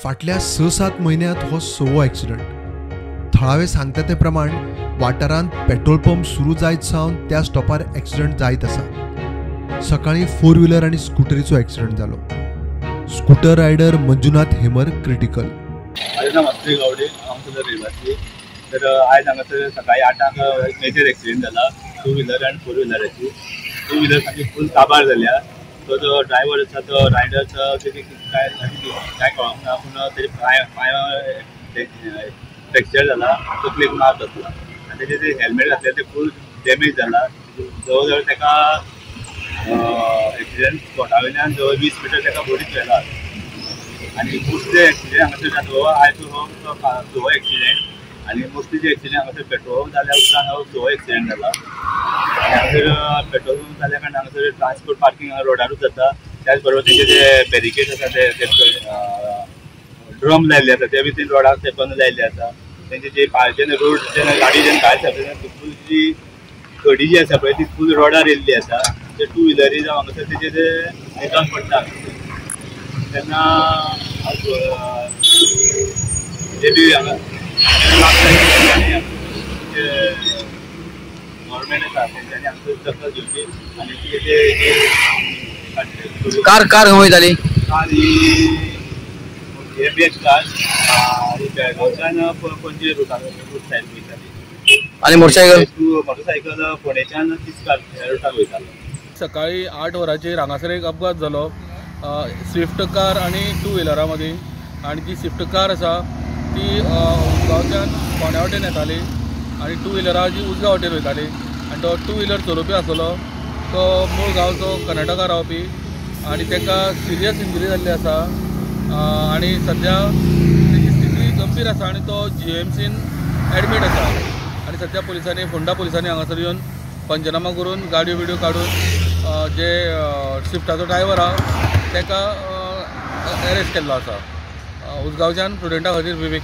फाटल्या 6-7 म्हयन्यांत हो 6वो एक्सिडंट. थळावे सांगता ते प्रमाण वाठारांत पेट्रोल पंप सुरू जायत सावन त्या स्टॉपार एक्सिडंट जायत आसा. सकाळीं 4 व्हिलर आनी स्कुटरीचो एक्सिडंट जालो. Scooter rider Manjunath Hemar critical. म्हाजें नांव वासुदेव गावडे, हांव सुद्दां रहिवासी. तर आयज हांगासर सकाळी 8ांक मेजर एक्सिडंट जाला 2 व्हिलर आनी 4 व्हिलराची. 2 व्हिलर सामकी फूल काबार जाल्या. तो जो ड्रायव्हर आसा तो रायडर आसा तेजी काय काय कळोंक ना, पूण तेजे पांय फ्रॅक्चर जाला, तकलेक मार बसला आनी तेजे जे हेल्मेट घातलें तें फूल डॅमेज जाला. जवळ जवळ तेका एक्सिडंट स्पॉटा वयल्यान जवळ 20 मिटर तेका बॉडीत व्हेला. आनी मोस्टली एक्सिडंट हांगासर जाता हो आयज हो 6वो एक्सिडंट. आनी मोस्टली जे एक्सिडंट हांगासर पेट्रोल पंप जाल्या उपरांत हो 6वो एक्सिडंट जाला. आनी हांगासर पेट्रोल पंप जाल्या कारणान हांगासर ट्रान्सपोर्ट पार्किंग रोडारूच जाता. त्याच बरोबर तेजे जे बॅरिकेड आसा ते ड्रम लायिल्ले आसा ते बी ते रोडाक तेंकून लायिल्ले आसा. तेंचे जे जेन्ना रोड जेन्ना गाडी जेन्ना भायर सरता तेन्ना फूल जी खडी जी आसा पळय ती फूल रोडार येयल्ली आसा. ते 2 व्हिलरी जावं हांगासर तेजे ते निकाल पडटा तेन्ना जे बी हांगा गव्हर्मेंट आसा तेंच्यांनी आमकां दखल घेवची आनी ते कार कार खंय वयताली? कार ही एम एच कार ही बेळगांवच्यान पणजे रुटाक रूट सायड वयताली आनी मोटरसायकल? मोटरसायकल फोंडेच्यान तिस्कार रुटाक वयतालो. सकाळी 8 वरांचेर हांगासर एक अपघात जालो स्विफ्ट कार आनी 2 व्हिलरा मदीं. आनी जी स्विफ्ट कार आसा ती उसगांवच्यान फोंड्या वटेन येताली आनी 2 व्हिलरा जी उसगांव वटेन वयताली. आनी तो 2 व्हिलर चलोवपी आसलो तो मूळ गांवचो कर्नाटका रावपी आनी ताका सिरियस इंजरी जाल्ली आसा आनी सद्या तेजी स्थिती गंभीर आसा आनी तो GMCन एडमीट आसा. आनी सद्या पुलिसांनी फोंडा पुलिसांनी हांगासर येवन पंचनामा करून गाडयो बिडयो काडून जे स्विफ्टाचो ड्रायव्हर आहा ताका एरेस्ट केल्लो आसा. उसगांवच्यान प्रुडंटा खातीर विवेक.